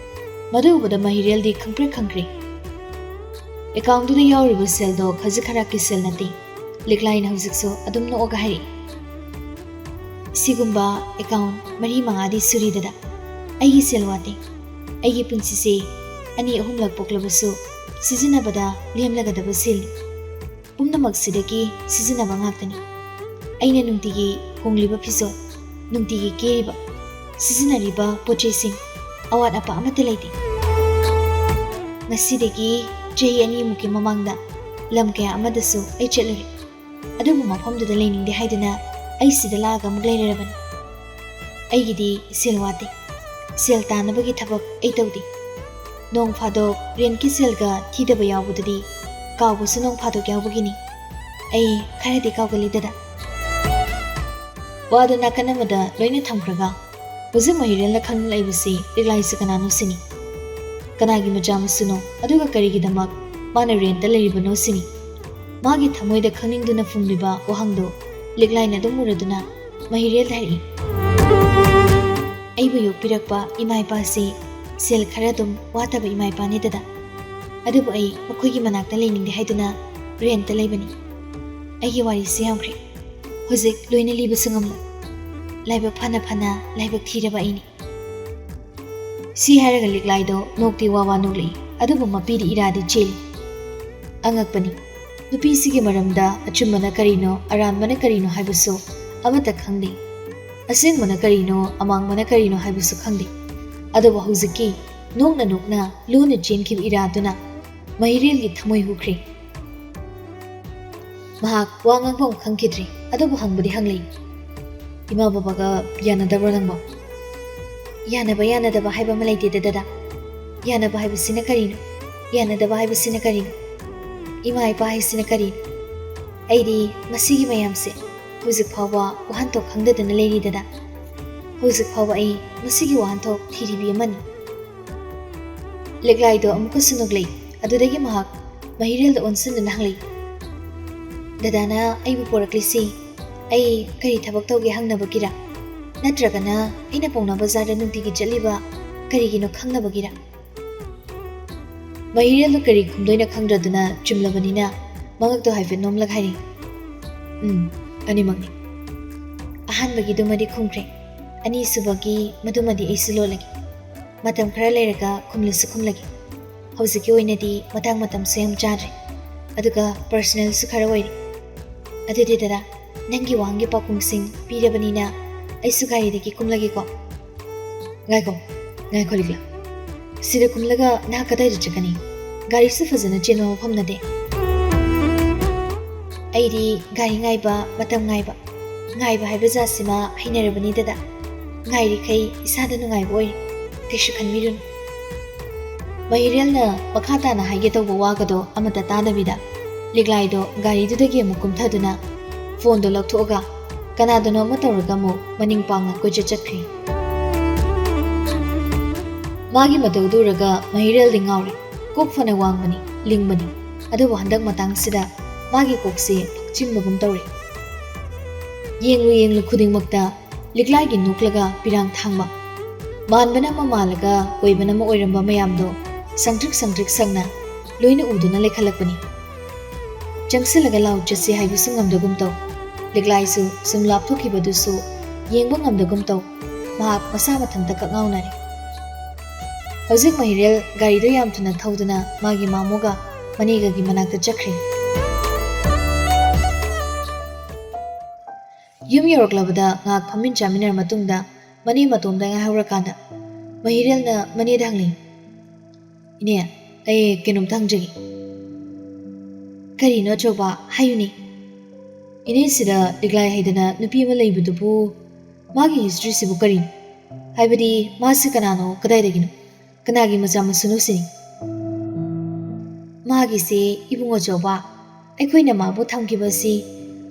ꯃꯗꯨ ꯎꯕꯗ ꯃꯍꯤꯔꯦꯜꯗꯤ ꯈꯪꯄ꯭ꯔꯦꯛ ꯈꯪꯈ꯭ꯔꯦ꯫ ꯑꯦꯀꯥꯎꯟꯗꯨꯗ ꯌꯥꯎꯔꯤꯕ ꯁꯦꯜꯗꯣ ꯈꯖꯤꯛ ꯈꯔꯥꯛꯀꯤ ꯁꯦꯜ ꯅꯠꯇꯦ꯫ ꯂꯤꯛꯂꯥꯏꯅ ꯍꯧꯖꯤꯛꯁꯨ ꯑꯗꯨꯝ ꯅꯣꯛꯑꯒ ꯍꯥꯏꯔꯛꯏ, ꯁꯤꯒꯨꯝꯕ ꯑꯦꯀꯥꯎꯟ ꯃꯔꯤ ꯃꯉꯥꯗꯤ ꯁꯨꯔꯤꯗꯗ꯫ ꯑꯩꯒꯤ ꯁꯦꯜ ꯋꯥꯠꯇꯦ꯫ ꯑꯩꯒꯤ ꯄꯨꯟꯁꯤꯁꯦ ꯑꯅꯤ ꯑꯍꯨꯝꯂꯛ ꯄꯣꯛꯂꯕꯁꯨ ꯁꯤꯖꯤꯟꯅꯕꯗ ꯂꯦꯝꯂꯒꯗꯕ ꯁꯦꯜꯅꯤ꯫ ꯄꯨꯝꯅꯃꯛꯁꯤꯗꯒꯤ ꯁꯤꯖꯤꯟꯅꯕ ꯉꯥꯛꯇꯅꯤ꯫ ꯑꯩꯅ ꯅꯨꯡꯇꯤꯒꯤ ꯍꯣꯡꯂꯤꯕ ꯐꯤꯖꯣꯜ, ꯅꯨꯡꯇꯤꯒꯤ ꯀꯦꯔꯤꯕ, ꯁꯤꯖꯤꯟꯅꯔꯤꯕ ꯄꯣꯠ ꯆꯩꯁꯤꯡ, ꯑꯋꯥꯠ ꯑꯄꯥ ꯑꯃꯠꯇ ꯂꯩꯇꯦ꯫ ꯉꯁꯤꯗꯒꯤ ꯆꯍꯤ ꯑꯅꯤꯃꯨꯛꯀꯤ ꯃꯃꯥꯡꯗ ꯂꯝ ꯀꯌꯥ ꯑꯃꯗꯁꯨ ꯑꯩ ꯆꯠꯂꯨꯔꯦ꯫ ꯑꯗꯨꯕꯨ ꯃꯐꯝꯗꯨꯗ ꯂꯩꯅꯤꯡꯗꯦ ꯍꯥꯏꯗꯨꯅ ꯑꯩ ꯁꯤꯗ ꯂꯥꯛꯑꯒ ꯑꯃꯨꯛ ꯂꯩꯔꯔꯕꯅꯤ꯫ ꯑꯩꯒꯤꯗꯤ ꯁꯦꯜ ꯋꯥꯠꯇꯦ꯫ ꯁꯦꯜ ꯇꯥꯟꯅꯕꯒꯤ ꯊꯕꯛ ꯑꯩ ꯇꯧꯗꯦ꯫ ꯅꯣꯡ ꯐꯥꯗꯣꯛ ꯔꯦꯟꯠꯀꯤ ꯁꯦꯜꯒ ꯊꯤꯗꯕ ꯌꯥꯎꯕꯗꯨꯗꯤ ꯀꯥꯎꯕꯁꯨ ꯅꯣꯡ ꯐꯥꯗꯣꯛ ꯌꯥꯎꯕꯒꯤꯅꯤ꯫ ꯑꯩ ꯈꯔꯗꯤ ꯀꯥꯎꯒꯜꯂꯤ ꯗꯗꯥ꯫ ꯋꯥꯗꯨ ꯅꯥꯀꯟ ꯑꯃꯗ ꯂꯣꯏꯅ ꯊꯝꯈ꯭ꯔꯒ ꯍꯧꯖꯤꯛ ꯃꯍꯤꯔꯦꯜꯅ ꯈꯪꯂꯛꯂꯤꯕꯁꯤ ꯂꯤꯛꯂꯥꯏꯁꯤ ꯀꯅꯥꯅꯣ ꯁꯤꯅꯤ꯫ ꯀꯅꯥꯒꯤ ꯃꯆꯥ ꯃꯁꯨꯅꯣ, ꯑꯗꯨꯒ ꯀꯔꯤꯒꯤꯗꯃꯛ ꯃꯥꯅ ꯔꯦꯟꯠꯇ ꯂꯩꯔꯤꯕꯅꯣ ꯁꯤꯅꯤ꯫ ꯃꯥꯒꯤ ꯊꯃꯣꯏꯗ ꯈꯪꯅꯤꯡꯗꯨꯅ ꯐꯨꯝꯂꯤꯕ ꯋꯥꯍꯪꯗꯣ ꯂꯤꯛꯂꯥꯏꯅ ꯑꯗꯨꯝ ꯎꯔꯗꯨꯅ ꯃꯍꯤꯔꯦꯜꯗ ꯍꯥꯏꯔꯛꯏ꯫ ꯑꯩꯕꯨ ꯌꯣꯛꯄꯤꯔꯛꯄ ꯏꯃꯥ ꯏꯄꯥꯁꯤ ꯁꯦꯜ ꯈꯔ ꯑꯗꯨꯝ ꯋꯥꯠꯇꯕ ꯏꯃꯥ ꯏꯄꯥꯅꯤ ꯗꯗꯥ꯫ ꯑꯗꯨꯕꯨ ꯑꯩ ꯃꯈꯣꯏꯒꯤ ꯃꯅꯥꯛꯇ ꯂꯩꯅꯤꯡꯗꯦ ꯍꯥꯏꯗꯨꯅ ꯔꯦꯟꯠꯇ ꯂꯩꯕꯅꯤ꯫ ꯑꯩꯒꯤ ꯋꯥꯔꯤꯁꯤ ꯌꯥꯝꯈ꯭ꯔꯦ꯫ ꯍꯧꯖꯤꯛ ꯂꯣꯏꯅ ꯂꯤꯕꯁꯨ ꯉꯝꯂꯣꯏ꯫ ꯂꯥꯏꯕꯛ ꯐꯅ ꯐꯅ ꯂꯥꯏꯕꯛ ꯊꯤꯔꯕ ꯑꯩꯅꯤ꯫ ꯁꯤ ꯍꯥꯏꯔꯒ ꯂꯤꯛꯂꯥꯏꯗꯣ ꯅꯣꯛꯇꯤ ꯋꯥ ꯋꯥ ꯅꯣꯛꯂꯛꯏ, ꯑꯗꯨꯕꯨ ꯃꯄꯤꯗꯤ ꯏꯔꯥꯗꯤ ꯆꯦꯜꯂꯤ꯫ ꯑꯉꯛꯄꯅꯤ꯫ ꯅꯨꯄꯤꯁꯤꯒꯤ ꯃꯔꯝꯗ ꯑꯆꯨꯝꯕꯅ ꯀꯔꯤꯅꯣ, ꯑꯔꯥꯟꯕꯅ ꯀꯔꯤꯅꯣ ꯍꯥꯏꯕꯁꯨ ꯑꯃꯠꯇ ꯈꯪꯗꯦ꯫ ꯑꯁꯦꯡꯕꯅ ꯀꯔꯤꯅꯣ, ꯑꯃꯥꯡꯕꯅ ꯀꯔꯤꯅꯣ ꯍꯥꯏꯕꯁꯨ ꯈꯪꯗꯦ꯫ ꯑꯗꯨꯕꯨ ꯍꯧꯖꯤꯛꯀꯤ ꯅꯣꯛꯅ ꯅꯣꯛꯅ ꯂꯣꯟꯅ ꯆꯦꯟꯈꯤꯕ ꯏꯔꯥꯗꯨꯅ ꯃꯍꯤꯔꯦꯜꯒꯤ ꯊꯃꯣꯏ ꯍꯨꯈ꯭ꯔꯦ꯫ ꯃꯍꯥꯛ ꯋꯥ ꯉꯥꯡꯐꯝ ꯈꯪꯈꯤꯗ꯭ꯔꯦ, ꯑꯗꯨꯕꯨ ꯍꯪꯕꯗꯤ ꯍꯪꯂꯛꯏ꯫ "ꯏꯃꯥ ꯕꯕꯥꯒ ꯌꯥꯅꯗꯕ꯭ꯔꯣ ꯅꯪꯕꯣ?" "ꯌꯥꯅꯕ ꯌꯥꯅꯗꯕ ꯍꯥꯏꯕ ꯑꯃ ꯂꯩꯇꯦꯗ ꯗꯗꯥ꯫ ꯌꯥꯅꯕ ꯍꯥꯏꯕꯁꯤꯅ ꯀꯔꯤꯅꯣ? ꯌꯥꯅꯗꯕ ꯍꯥꯏꯕꯁꯤꯅ ꯀꯔꯤꯅꯣ? ꯏꯃꯥ ꯏꯄꯥ ꯍꯥꯏꯁꯤꯅ ꯀꯔꯤꯅꯣ? ꯑꯩꯗꯤ ꯃꯁꯤꯒꯤ ꯃꯌꯥꯝꯁꯦ ꯍꯧꯖꯤꯛ ꯐꯥꯎꯕ ꯋꯥꯍꯟꯊꯣꯛ ꯈꯪꯗꯗꯨꯅ ꯂꯩꯔꯤ ꯗꯗꯥ꯫ ꯍꯧꯖꯤꯛ ꯐꯥꯎꯕ ꯑꯩ ꯃꯁꯤꯒꯤ ꯋꯥꯍꯟꯊꯣꯛ ꯊꯤꯔꯤꯕꯤ ꯑꯃꯅꯤ꯫" ꯂꯤꯛꯂꯥꯏꯗꯣ ꯑꯃꯨꯛꯀꯁꯨ ꯅꯣꯛꯂꯛꯏ꯫ ꯑꯗꯨꯗꯒꯤ ꯃꯍꯥꯛ ꯃꯍꯤꯔꯦꯜꯗ ꯑꯣꯟꯁꯤꯟꯗꯨꯅ ꯍꯪꯂꯛꯏ, "ꯗꯗꯥꯅ ꯑꯩꯕꯨ ꯄꯣꯔꯛꯂꯤꯁꯤ ꯑꯩ ꯀꯔꯤ ꯊꯕꯛ ꯇꯧꯒꯦ ꯍꯪꯅꯕꯒꯤꯔ? ꯅꯠꯇ꯭ꯔꯒꯅ ꯑꯩꯅ ꯄꯥꯎꯅꯥ ꯕꯖꯥꯔꯗ ꯅꯨꯡꯇꯤꯒꯤ ꯆꯠꯂꯤꯕ ꯀꯔꯤꯒꯤꯅꯣ ꯈꯪꯅꯕꯒꯤꯔ?" ꯃꯍꯤꯔꯦꯜꯗꯣ ꯀꯔꯤ ꯈꯨꯝꯗꯣꯏꯅꯣ ꯈꯪꯗ꯭ꯔꯗꯨꯅ ꯆꯨꯝꯂꯕꯅꯤꯅ ꯃꯉꯛꯇꯣ ꯍꯥꯏꯐꯦꯠ ꯅꯣꯝꯂꯒ ꯍꯥꯏꯔꯛꯏ, "ꯎꯝ, ꯑꯅꯤꯃꯛꯅꯤ꯫" ꯑꯍꯥꯟꯕꯒꯤꯗꯨꯃꯗꯤ ꯈꯨꯝꯈ꯭ꯔꯦ, ꯑꯅꯤꯁꯨꯕꯒꯤ ꯃꯗꯨꯃꯗꯤ ꯑꯩꯁꯨ ꯂꯣꯜꯂꯒꯦ꯫ ꯃꯇꯝ ꯈꯔ ꯂꯩꯔꯒ ꯈꯨꯝꯂꯁꯨ ꯈꯨꯝꯂꯒꯦ꯫ ꯍꯧꯖꯤꯛꯀꯤ ꯑꯣꯏꯅꯗꯤ ꯃꯇꯥꯡ ꯃꯇꯝꯁꯨ ꯌꯥꯝ ꯆꯥꯗ꯭ꯔꯦ꯫ ꯑꯗꯨꯒ personalꯁꯨ ꯈꯔ ꯑꯣꯏꯔꯦ꯫ ꯑꯗꯨꯗꯤ ꯗꯗꯥ, ꯅꯪꯒꯤ ꯋꯥꯍꯪꯒꯤ ꯄꯥꯎꯈꯨꯝꯁꯤꯡ ꯄꯤꯔꯕꯅꯤꯅ ꯑꯩꯁꯨ ꯒꯥꯔꯤꯗꯒꯤ ꯀꯨꯝꯂꯒꯦꯀꯣ꯫ ꯉꯥꯏꯈꯣ, ꯉꯥꯏꯈꯣ ꯂꯤꯛꯂꯥ꯫ ꯁꯤꯗ ꯀꯨꯝꯂꯒ ꯅꯍꯥꯛ ꯀꯗꯥꯏꯗ ꯆꯠꯀꯅꯤ? ꯒꯥꯔꯤꯁꯨ ꯐꯖꯅ ꯆꯦꯟꯕ ꯃꯐꯝ ꯅꯠꯇꯦ꯫ ꯑꯩꯗꯤ ꯒꯥꯔꯤ ꯉꯥꯏꯕ, ꯃꯇꯝ ꯉꯥꯏꯕ, ꯉꯥꯏꯕ ꯍꯥꯏꯕ ꯖꯥꯠꯁꯤꯃ ꯍꯩꯅꯔꯕꯅꯤ ꯗꯗꯥ꯫ ꯉꯥꯏꯔꯤꯈꯩ ꯏꯁꯥꯗ ꯅꯨꯡꯉꯥꯏꯕ ꯑꯣꯏꯔꯦ꯫ ꯀꯩꯁꯨ ꯈꯟꯕꯤꯔꯨꯅꯨ꯫ ꯃꯍꯤꯔꯦꯜꯅ ꯃꯈꯥ ꯇꯥꯅ ꯍꯥꯏꯒꯦ ꯇꯧꯕ ꯋꯥꯒꯗꯣ ꯑꯃꯠꯇ ꯇꯥꯗꯕꯤꯗ ꯂꯤꯛꯂꯥꯏꯗꯣ ꯒꯥꯔꯤꯗꯨꯗꯒꯤ ꯑꯃꯨꯛ ꯀꯨꯝꯊꯗꯨꯅ phoneꯗꯣ ꯂꯧꯊꯣꯛꯑꯒ ꯀꯅꯥꯗꯅꯣ ꯑꯃ ꯇꯧꯔꯒ ꯑꯃꯨꯛ ꯃꯅꯤꯡ ꯄꯥꯡꯅ ꯀꯣꯏꯆꯠ ꯆꯠꯈ꯭ꯔꯦ꯫ ꯃꯥꯒꯤ ꯃꯇꯧꯗꯨ ꯎꯔꯒ ꯃꯍꯤꯔꯦꯜꯗꯤ ꯉꯥꯎꯔꯦ꯫ ꯀꯣꯛ ꯐꯅ ꯋꯥꯡꯕꯅꯤ, ꯂꯤꯡꯕꯅꯤ, ꯑꯗꯨꯕꯨ ꯍꯟꯗꯛ ꯃꯇꯥꯡꯁꯤꯗ ꯃꯥꯒꯤ ꯀꯣꯛꯁꯦ ꯐꯛꯆꯤꯟꯕꯒꯨꯝ ꯇꯧꯔꯦ꯫ ꯌꯦꯡꯂꯨ ꯌꯦꯡꯂꯨ ꯈꯨꯗꯤꯡꯃꯛꯇ ꯂꯤꯛꯂꯥꯏꯒꯤ ꯅꯣꯛꯂꯒ ꯄꯤꯔꯥꯡ ꯊꯥꯡꯕ, ꯃꯥꯟꯕꯅ ꯑꯃ ꯃꯥꯜꯂꯒ ꯑꯣꯏꯕꯅ ꯑꯃ ꯑꯣꯏꯔꯝꯕ ꯃꯌꯥꯝꯗꯣ ꯁꯪꯇ꯭ꯔꯤꯛ ꯁꯪꯇ꯭ꯔꯤꯛ ꯁꯪꯅ ꯂꯣꯏꯅ ꯎꯗꯨꯅ ꯂꯩꯈꯠꯂꯛꯄꯅꯤ꯫ ꯆꯪꯁꯤꯜꯂꯒ ꯂꯥꯎ ꯆꯠꯁꯤ ꯍꯥꯏꯕꯁꯨ ꯉꯝꯗꯒꯨꯝ ꯇꯧ꯫ ꯂꯤꯛꯂꯥꯏꯁꯨ ꯁꯨꯝ ꯂꯥꯞꯊꯣꯛꯈꯤꯕꯗꯨꯁꯨ ꯌꯦꯡꯕ ꯉꯝꯗꯒꯨꯝ ꯇꯧ꯫ ꯃꯍꯥꯛ ꯃꯁꯥ ꯃꯊꯟꯇ ꯀꯛꯉꯥꯎꯅꯔꯦ꯫ ꯍꯧꯖꯤꯛ ꯃꯍꯤꯔꯦꯜ ꯒꯥꯔꯤꯗꯨ ꯌꯥꯝ ꯊꯨꯅ ꯊꯧꯗꯨꯅ ꯃꯥꯒꯤ ꯃꯥꯃꯣꯒ ꯃꯅꯦꯒꯒꯤ ꯃꯅꯥꯛꯇ ꯆꯠꯈ꯭ꯔꯦ꯫ ꯌꯨꯝ ꯌꯧꯔꯛꯂꯕꯗ ꯉꯥꯏꯍꯥꯛ ꯐꯝꯃꯤꯟ ꯆꯥꯃꯤꯟꯅꯔ ꯃꯇꯨꯡꯗ ꯃꯅꯦ ꯃꯇꯣꯝꯗ ꯉꯥꯏꯍꯧꯔꯀꯥꯟꯗ ꯃꯍꯤꯔꯦꯜꯅ ꯃꯅꯦꯗ ꯍꯪꯂꯤ, "ꯏꯅꯦ, ꯑꯩ ꯀꯩꯅꯣꯝꯇ ꯍꯪꯖꯒꯦ꯫" "ꯀꯔꯤꯅꯣ ꯑꯆꯧꯕ? ꯍꯥꯏꯌꯨꯅꯦ꯫" "ꯏꯅꯦ, ꯁꯤꯗ ꯂꯤꯛꯂꯥꯏ ꯍꯥꯏꯗꯅ ꯅꯨꯄꯤ ꯑꯃ ꯂꯩꯕꯗꯨꯕꯨ ꯃꯥꯒꯤ historyꯁꯤꯕꯨ ꯀꯔꯤꯅꯣ? ꯍꯥꯏꯕꯗꯤ ꯃꯥꯁꯤ ꯀꯅꯥꯅꯣ, ꯀꯗꯥꯏꯗꯒꯤꯅꯣ? ꯀꯅꯥꯒꯤ ꯃꯆꯥ ꯃꯁꯨꯅꯣ ꯁꯤꯅꯤ?" "ꯃꯥꯒꯤꯁꯦ ꯏꯕꯨꯡꯉꯣ ꯑꯆꯧꯕ, ꯑꯩꯈꯣꯏꯅ ꯃꯥꯕꯨ ꯊꯝꯈꯤꯕꯁꯤ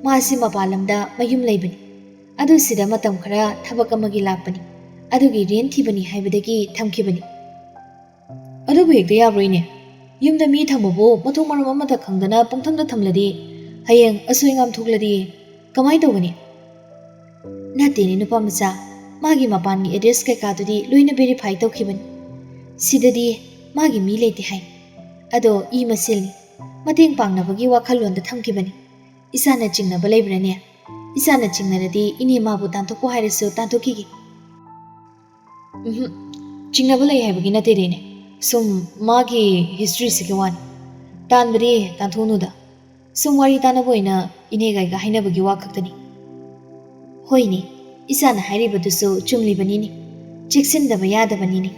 ꯃꯥꯁꯤ ꯃꯄꯥꯟ ꯂꯝꯗ ꯃꯌꯨꯝ ꯂꯩꯕꯅꯤ꯫ ꯑꯗꯨ ꯁꯤꯗ ꯃꯇꯝ ꯈꯔ ꯊꯕꯛ ꯑꯃꯒꯤ ꯂꯥꯛꯄꯅꯤ꯫ ꯑꯗꯨꯒꯤ rent ꯊꯤꯕꯅꯤ ꯍꯥꯏꯕꯗꯒꯤ ꯊꯝꯈꯤꯕꯅꯤ꯫" "ꯑꯗꯨꯕꯨ ꯍꯦꯛꯇ ꯌꯥꯕ꯭ꯔꯣ ꯏꯅꯦ? ꯌꯨꯝꯗ ꯃꯤ ꯊꯝꯕꯕꯨ ꯃꯊꯣꯡ ꯃꯔꯝ ꯑꯃꯠꯇ ꯈꯪꯗꯅ ꯄꯪꯊꯝꯗ ꯊꯝꯂꯗꯤ ꯍꯌꯦꯡ ꯑꯁꯣꯏ ꯑꯉꯥꯝ ꯊꯣꯛꯂꯗꯤ ꯀꯃꯥꯏꯅ ꯇꯧꯒꯅꯤ?" "ꯅꯠꯇꯦꯅꯦ ꯅꯨꯄꯥ ꯃꯆꯥ, ꯃꯥꯒꯤ ꯃꯄꯥꯟꯒꯤ address ꯀꯩꯀꯥꯗꯨꯗꯤ ꯂꯣꯏꯅ verify ꯇꯧꯈꯤꯕꯅꯤ꯫ ꯁꯤꯗꯗꯤ ꯃꯥꯒꯤ ꯃꯤ ꯂꯩꯇꯦ ꯍꯥꯏ꯫ ꯑꯗꯣ ꯏ ꯃꯁꯦꯜꯅꯤ, ꯃꯇꯦꯡ ꯄꯥꯡꯅꯕꯒꯤ ꯋꯥꯈꯜꯂꯣꯟꯗ ꯊꯝꯈꯤꯕꯅꯤ꯫ ꯏꯁꯥꯅ ꯆꯤꯡꯅꯕ ꯂꯩꯕ꯭ꯔꯥꯅꯦ?" ꯏꯆꯥꯅ ꯆꯤꯡꯅꯔꯗꯤ ꯏꯅꯦ ꯃꯥꯕꯨ ꯇꯥꯟꯊꯣꯛꯄ ꯍꯥꯏꯔꯁꯨ ꯇꯥꯟꯊꯣꯛꯈꯤꯒꯦ꯫ ꯎꯝꯍꯨꯝ, ꯆꯤꯡꯅꯕ ꯂꯩ ꯍꯥꯏꯕꯒꯤ ꯅꯠꯇꯦ ꯏꯅꯦ, ꯁꯨꯝ ꯃꯥꯒꯤ historyꯁꯤꯒꯤ ꯋꯥꯅꯤ꯫ ꯇꯥꯟꯕꯗꯤ ꯇꯥꯟꯊꯣꯛꯅꯨꯗ, ꯁꯨꯝ ꯋꯥꯔꯤ ꯇꯥꯟꯅꯕ ꯑꯣꯏꯅ ꯏꯅꯦꯒ ꯑꯩꯒ ꯍꯥꯏꯅꯕꯒꯤ ꯋꯥ ꯈꯛꯇꯅꯤ꯫ ꯍꯣꯏꯅꯦ, ꯏꯆꯥꯅ ꯍꯥꯏꯔꯤꯕꯗꯨꯁꯨ ꯆꯨꯝꯂꯤꯕꯅꯤꯅꯦ꯫ ꯆꯦꯛꯁꯤꯟꯗꯕ ꯌꯥꯗꯕꯅꯤꯅꯦ꯫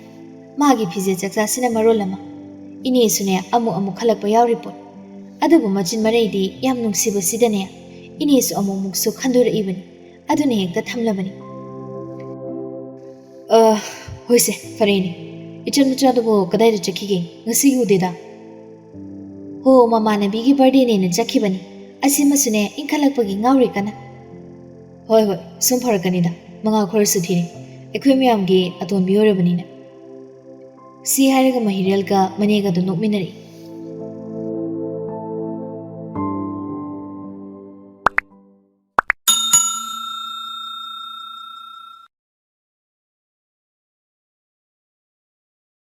ꯃꯥꯒꯤ ꯐꯤꯖꯦꯠ ꯆꯥꯛꯆꯥꯁꯤꯅ ꯃꯔꯣꯜ ꯑꯃ꯫ ꯏꯅꯦꯁꯨꯅꯦ ꯑꯃꯨꯛ ꯑꯃꯨꯛ ꯈꯜꯂꯛꯄ ꯌꯥꯎꯔꯤ ꯄꯣꯠ꯫ ꯑꯗꯨꯕꯨ ꯃꯆꯤꯟ ꯃꯔꯩꯗꯤ ꯌꯥꯝ ꯅꯨꯡꯁꯤꯕꯁꯤꯗꯅꯦ, ꯏꯅꯦꯁꯨ ꯑꯃꯨꯛ ꯑꯃꯨꯛꯁꯨ ꯈꯟꯗꯣꯔꯛꯏꯕꯅꯤ꯫ ꯑꯗꯨꯅ ꯍꯦꯛꯇ ꯊꯝꯂꯕꯅꯤ꯫ ꯑ, ꯍꯣꯏꯁꯦ, ꯐꯔꯦꯅꯦ꯫ ꯏꯆꯟ ꯃꯆꯥꯗꯨꯕꯨ ꯀꯗꯥꯏꯗ ꯆꯠꯈꯤꯒꯦ? ꯉꯁꯤ ꯎꯗꯦꯗ꯫ ꯍꯣ, ꯃꯃꯥꯟꯅꯕꯤꯒꯤ birthdayꯅꯦꯅ ꯆꯠꯈꯤꯕꯅꯤ꯫ ꯑꯁꯤꯃꯁꯨꯅꯦ ꯏꯟꯈꯠꯂꯛꯄꯒꯤ ꯉꯥꯎꯔꯤ ꯀꯟꯅ꯫ ꯍꯣꯏ, ꯍꯣꯏ, ꯁꯨꯝ ꯐꯔꯛꯀꯅꯤꯗ꯫ ꯃꯉꯥꯎ ꯈꯔꯁꯨ ꯊꯤꯔꯤ꯫ ꯑꯩꯈꯣꯏ ꯃꯌꯥꯝꯒꯤ ꯑꯇꯣꯟꯕꯤ ꯑꯣꯏꯔꯕꯅꯤꯅ꯫ ꯁꯤ ꯍꯥꯏꯔꯒ ꯃꯍꯤꯔꯦꯜꯒ ꯃꯅꯦꯒꯗꯨ ꯅꯣꯛꯃꯤꯟꯅꯔꯛꯏ꯫